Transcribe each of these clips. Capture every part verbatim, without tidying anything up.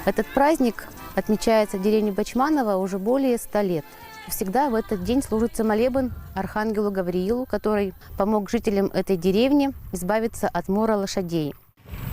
Этот праздник отмечается в деревне Бачманово уже более ста лет. Всегда в этот день служится молебен архангелу Гавриилу, который помог жителям этой деревни избавиться от мора лошадей.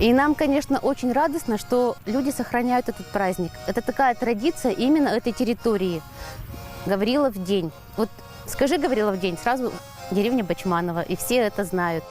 И нам, конечно, очень радостно, что люди сохраняют этот праздник. Это такая традиция именно этой территории. Гаврилов день. Вот скажи Гаврилов день, сразу деревня Бачманово, и все это знают.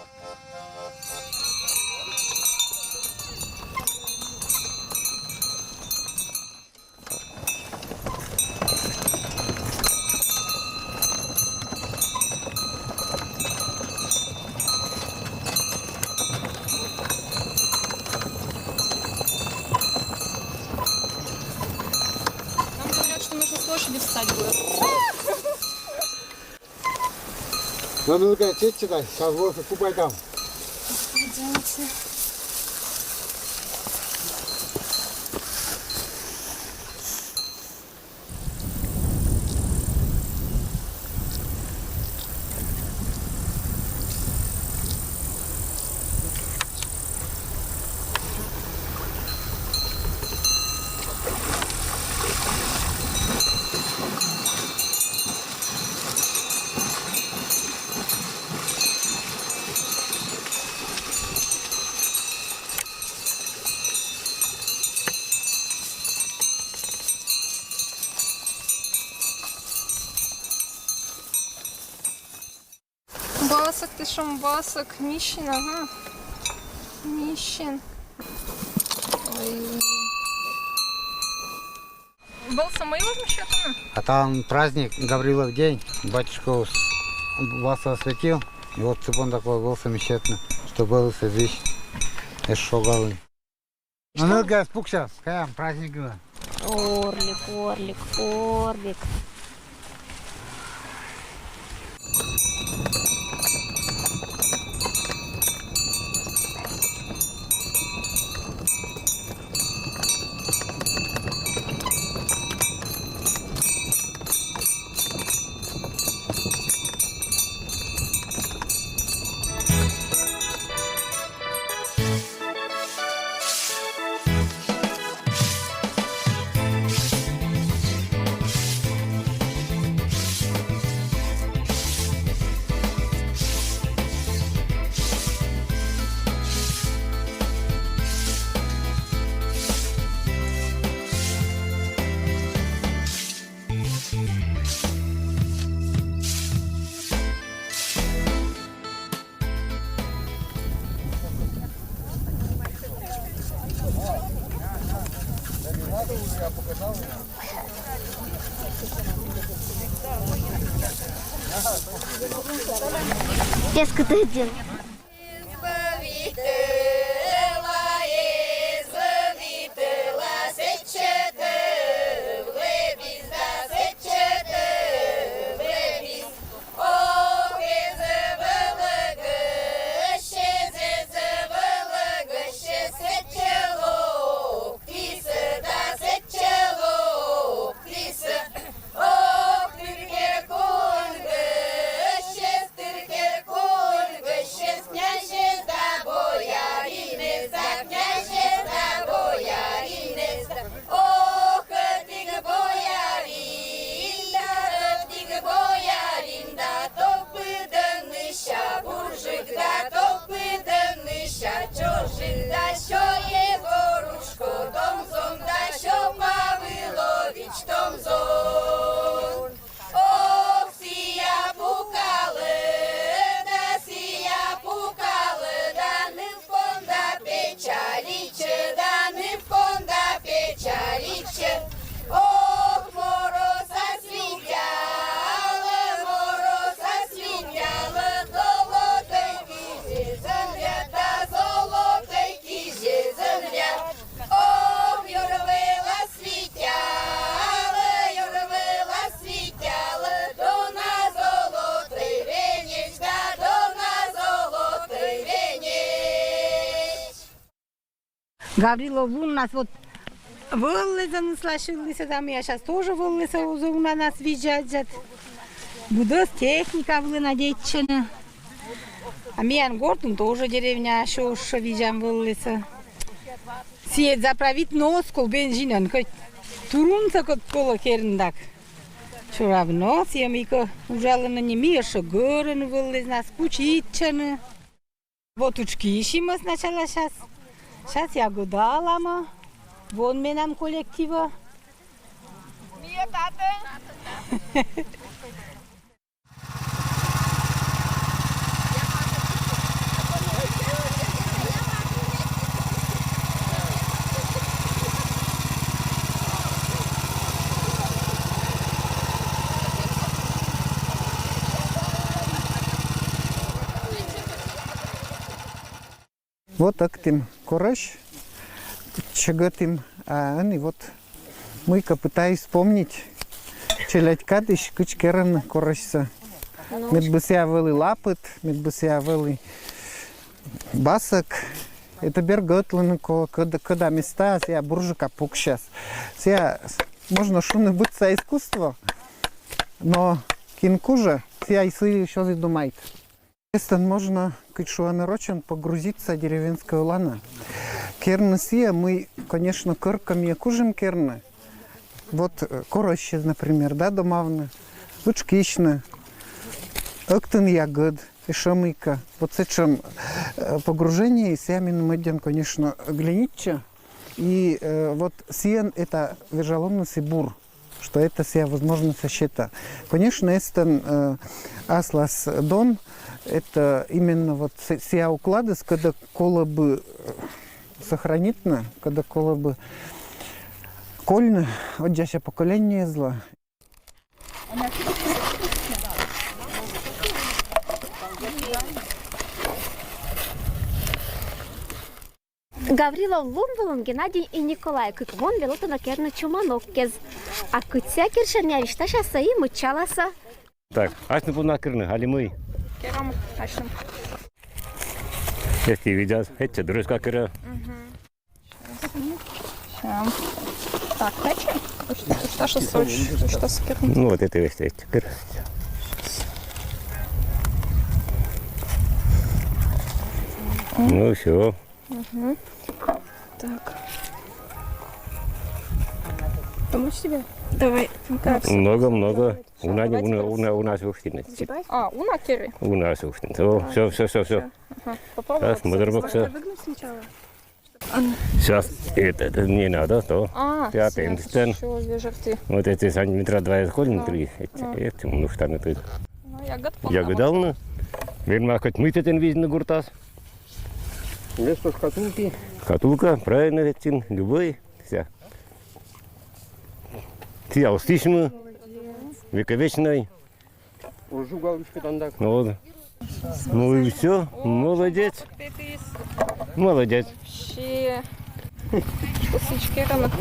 Нам говорят, что нужно с лошади встать было. Lan Ilkay, çek çıkar. Sazlığı kupaydan. Басок, ты шо, басок, мищин, ага. Мищин. Ой. Был самый мещетана? А там праздник, Гаврилов день, батюшка вас осветил, и вот цепон такой был замечательно, что был здесь, эшшо галын. Ну, ну, газ, пукса, каям праздник было. Орлик, орлик, орлик. Пескытыдин. Гаврилов луннас вот вӧллӧ зоныс лачыллісӧ да, миян час тоже вӧллӧ сӧ, зоныс унанас видзӧдӧ. Быдӧс техника вылӧ на дзеччыны. А миян гортын тоже деревняын сэтшӧм видзан вӧллӧ сӧ. Сиет заправить но оскол бензинӧн, хоть турунсӧ кӧ колӧ керны дак. Всё равно сиӧ мыйкӧ уджалӧны, не ми ещё гӧрӧны вӧлі, нас кучитчӧны. Вот учкисим сначала, щас. Щас ягӧда аламӧ. Вон менам коллективӧ. Вот ӧктім корӧсь, чӧгӧтім, а ӧні вот мыйкӧ пытаюсь вспомнить челядь кадысь, кыдз керӧны корӧсьсӧ. Мед бы сія вӧлі лапыд, мед бы сія вӧлі басӧк. Это бергӧ ӧтлаын кӧ-, кӧд-, кӧда места, сія бурджыка пуксяс. Сія, можно шуны, быдса искусство, но кин кужӧ, сія сійӧ ещё и думайт. Эстӧн можно, кыдз шуӧны рочӧн, погрузиться деревенскӧй оланӧ. Керны сія, мый, конечно, кӧркӧ ми кужим керны. Вот, э, корӧсьсӧ, например, да, домавны, учкисьны, ӧктыны ягӧд, ещё мыйкӧ. Вот сэтшӧм, э, погружение сія меным ӧдйӧн, конечно, гленитчӧ. И, э, вот сійӧн это вежалуныс и бур, что это сія возможность сета. Конечно, эстӧн, э, аслас дон, это именно вот с-, сія укладыс, кӧдӧ колӧ бы, э, сохранитны, кӧдӧ колӧ бы кольны ӧддьӧся поколениеыслы. Гаврилов лун вылын Геннадий и Николай кык вон велӧдӧны керны чуманок кез. А кыдз сія керсьӧ, миянӧс висьтасясӧ и мыччаласӧ. Так, асьным пуна керны, али мый? Керам асьным. Эсті видзӧд, этчӧ дырӧска керӧ. Мгм. Ща. Так, дальше. Что, что, что, что, что с первым? Ну, вот это весь, это. Ну, все. Мгм. Так. Помочь тебе? Давай. Как? Много-много. У нас, у нас, у нас, у нас уж нет. А, у нас керы. У нас уж нет. О, все, все, все, все. Ага. Попробуй. Сейчас мы дорвемся. Выгнуть сначала. Сейчас это, это не надо, то. А, пятый сейчас институт. Ещё две жертвы. Вот эти сантиметра два исходим, три. Эти, эти, ну, что там это? Ну, я готова. Я гадал на. Верно, хоть мы тетен визь на гуртас. Вместо шкатулки. Шкатулка, правильно, этим, любой. Вся. Ты остишь мы. Вековечный. Уже галочка там так. Ну вот. Ну и все. Молодец. Молодец. Вообще. Кусочки там.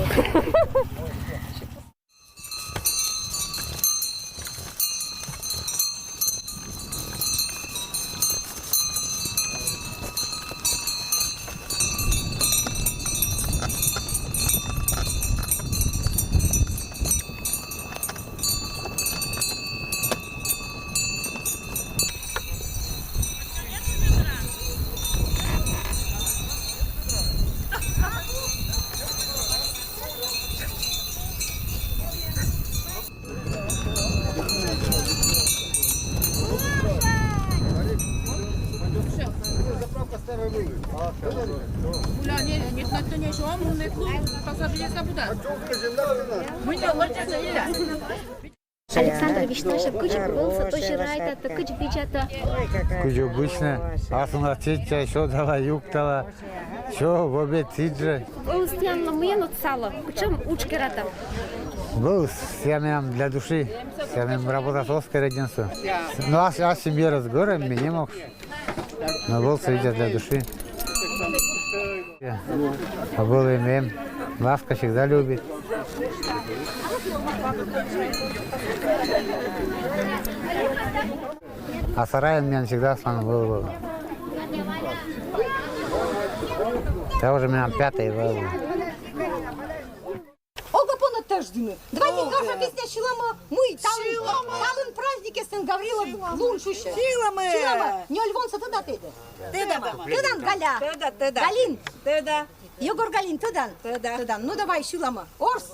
Бля, не, не, на кто не шел, он не клуб, пассажир забуда. Мы не лодка, Александр Вячеславович, кыдз вӧлсӧ тосирайтатӧ, кыдз видзӧдтӧ? Кыдз обычно, асывнас чечча, сёдала, юктала, всё, в обед сідз жӧ. Вӧлыс тіянлы мыйӧн отсалӧ, кутшӧм удж кератӧ? Вӧлыс сія менам для души, сія менам работа соос керӧдзӧнсӧ. Но ас, ас семьяӧс гӧрам, ми не мог. Но вӧлыс сія для души. А вӧлыс мем, ласка всегда любит. А сарайын миян всегда асланым вӧлі, вӧлі. Тайӧ уже менам пятый вӧлі. Огӧ понад тӧждыны. Давайте каша песня сьылӧмӧ, мый талун, талун праздникъясын Гаврилов лун шусьӧ. Сьылӧмӧ. Сьылӧмӧ. Нёль вонсӧ тӧда, тӧда. Тӧда, мам. Тӧдан, Галя? Тӧда, тӧда. Галин. Тӧда. Егор Галин, тӧдан? Тӧда. Тӧдан. Ну давай, сьылам. Орс.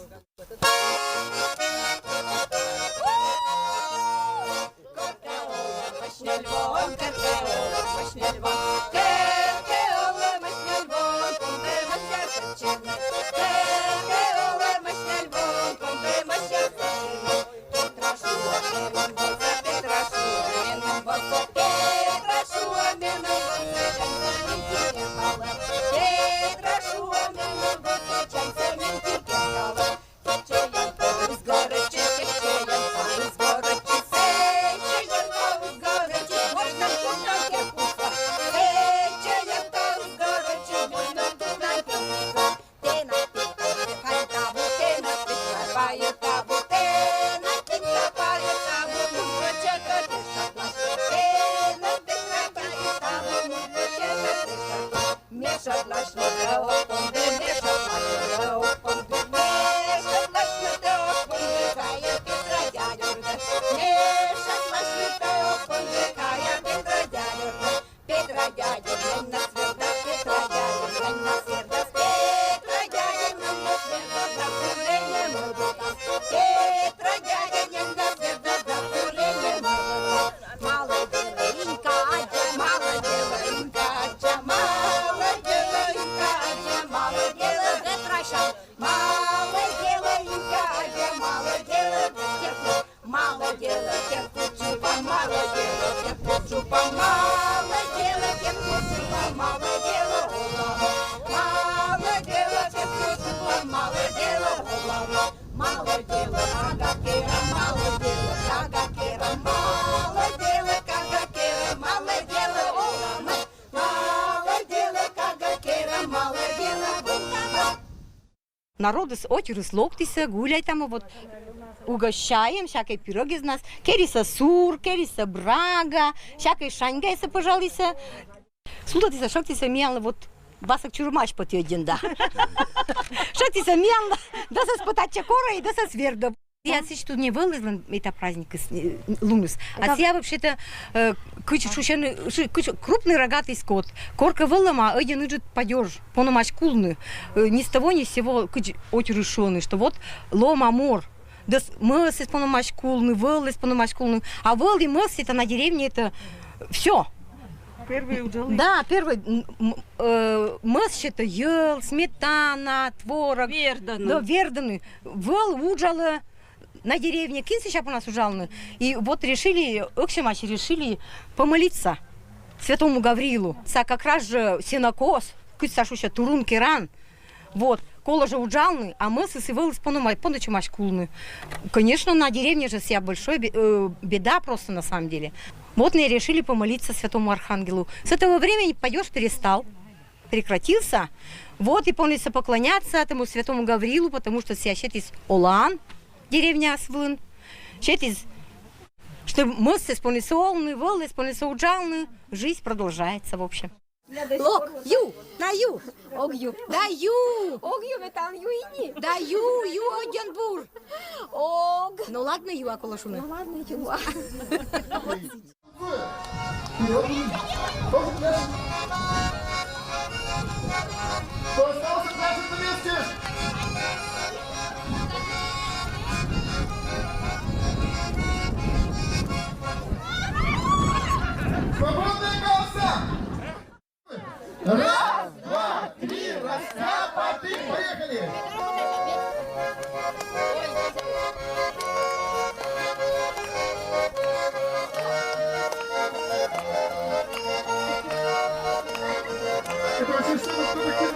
Народыс отьырыс локтісӧ, гуляйтамӧ, вот угощаем, всякой пирог из нас, керисӧ сур, керисӧ брага, всякой шаньгаяссӧ пӧжалісӧ. Султӧдісӧ, шӧктісӧ миянлы, вот васӧг чурӧмаӧсь пӧ тіянлы да. Шӧктісӧ миянлы, дӧсӧс пӧ татчӧ корӧй, дӧсӧс вердӧ. Сія сідз туннэ вӧлі, это праздник, э, луныс. А сія вообще-то, э, кыдз шусьӧны, шы-, кыдз крупный рогатый скот. Коркӧ вӧлӧма, ӧдйӧ ыджыд падеж, пономась кулны. Э, ни с того, ни с сего, кыдз отьырыс шуӧны, что вот лоӧма мор. Да с-, мӧссӧ пономась кулны, вӧлӧ пономась кулны. А вӧлі мӧс это на деревне, это всё. Первый уджалыс. Да, первый, м, м, э, мӧс это йӧл, сметана, творог. Вердӧны. Да, вердӧны. Вӧл уджалӧ на деревне, кин сэсся понас уджалны. И вот решили, ӧксьӧмаӧсь, решили помолиться святому Гавриилу. Сія как раз же сенокос, кыдз сія шусьӧ, турун керан. Вот, колӧ же уджалны, а мӧсыс и вӧлыс понома-, понда чумась кулны. Конечно, на деревне же сія большой бе-, э, беда просто на самом деле. Вот мы решили помолиться святому архангелу. С этого времени падеж перестал, прекратился. Вот и понісӧ поклоняться этому святому Гаврилу, потому что сія сетіс олан деревняыс вылын. Сетіс, что мӧссӧ понісӧ олны, вӧлӧ понісӧ уджалны, жизнь продолжается, в общем. Лок, ю, на ю. Ог ю. Да ю. Ог ю, ме тані ю и ни. Да ю, ю, ӧдйӧн бур. Ог. Ну ладно, ю, а колӧ шуны. Ну ладно, ю. Кто остался, значит, на месте. Свободные голоса! Раз, два, три, растяпа, ты, поехали! Это вообще что за коллектив?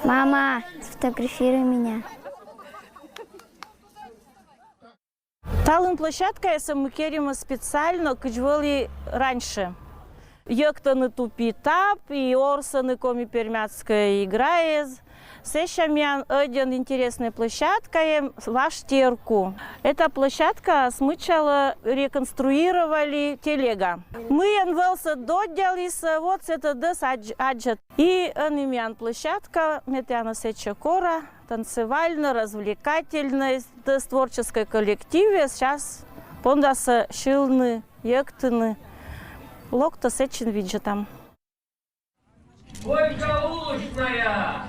Мама, сфотографируй меня. Талун площадкаяссӧ ми керимӧ специально, кыдз вӧлі раньше. Йӧктӧны тупи тап и орсӧны коми-пермяцкӧй играэз. Сэсся миян ӧдйӧн интереснӧй площадкаӧ важ терку. Эта площадка смычала реконструировали телега. Мыйӧн вӧлсӧ доддялісӧ, вот сэтӧдӧс аддз-, аддзӧ. И ӧні миян площадка, ме тіянӧс сэтчӧ кора, танцевально-развлекательнӧй, творческӧй коллективъяс час пондасӧ сьылны, йӧктыны. Локто, сэтчын видзӧдам. Волька улусная!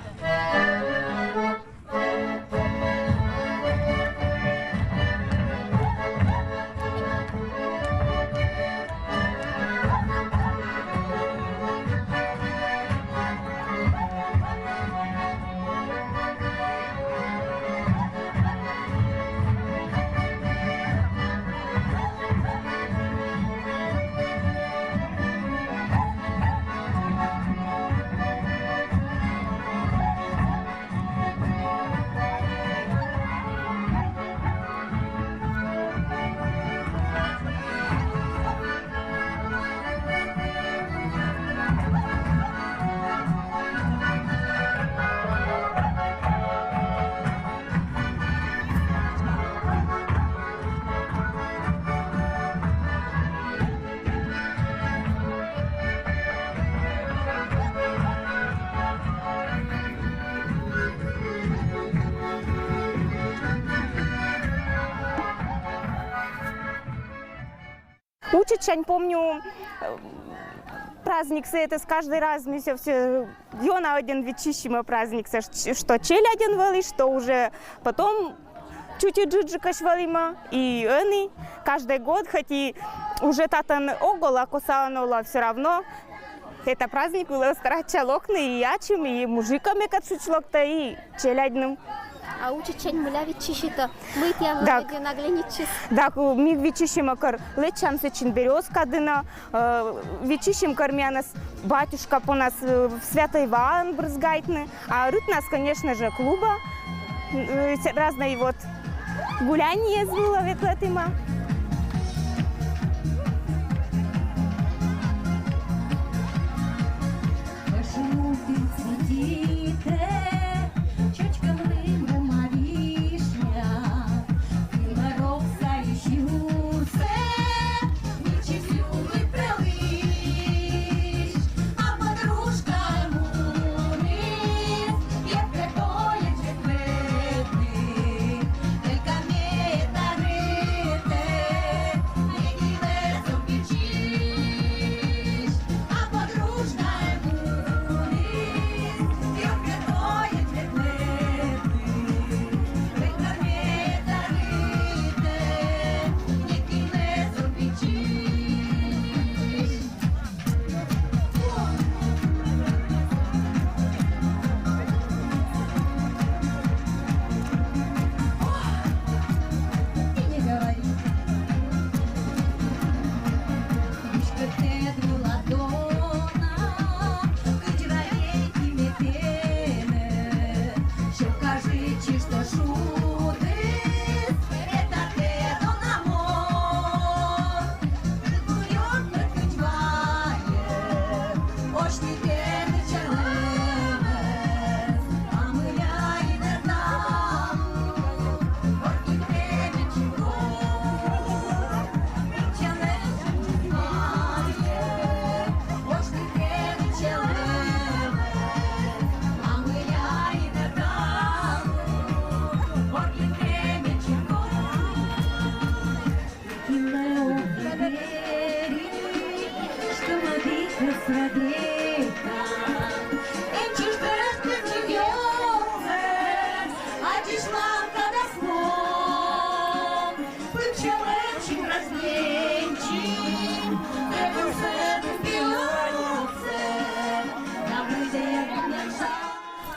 Учитчӧ, помню, э, праздник сэтӧс каждый раз ми всё, всё ёна ӧдйӧн виччысим праздник сэтӧс, что челядьӧн вӧлі, что уже потом чуть и джиджикӧсь вӧлімӧ, и ӧні каждый год, хоть и уже татӧн ог олӧ, а косаӧн олӧ, всё равно это праздник вылӧ старайтча локны и ачым, и мужикӧн, мекӧд шуӧ, локтӧ, и челядьным. А учитчӧ, мыйла виччыситӧ, мый тіянлы, да, ӧдйӧ наглядитчис? Да, ми виччысим, кор лэччам сэтчын берёзка дінӧ, э, виччысим, кор миянӧс батюшка понас, э, святой ваӧн брызгайтны, а рытнас, конечно же, клубӧ, э, с-, разные вот гуляниеяс вылӧ ветлӧдімӧ.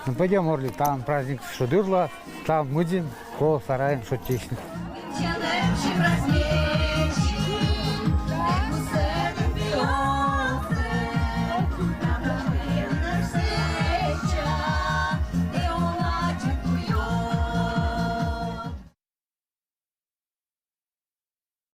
Ну, пойдём, Орли, там праздник шӧдырлас, там мыйдім, колӧ сарайын шойччыны.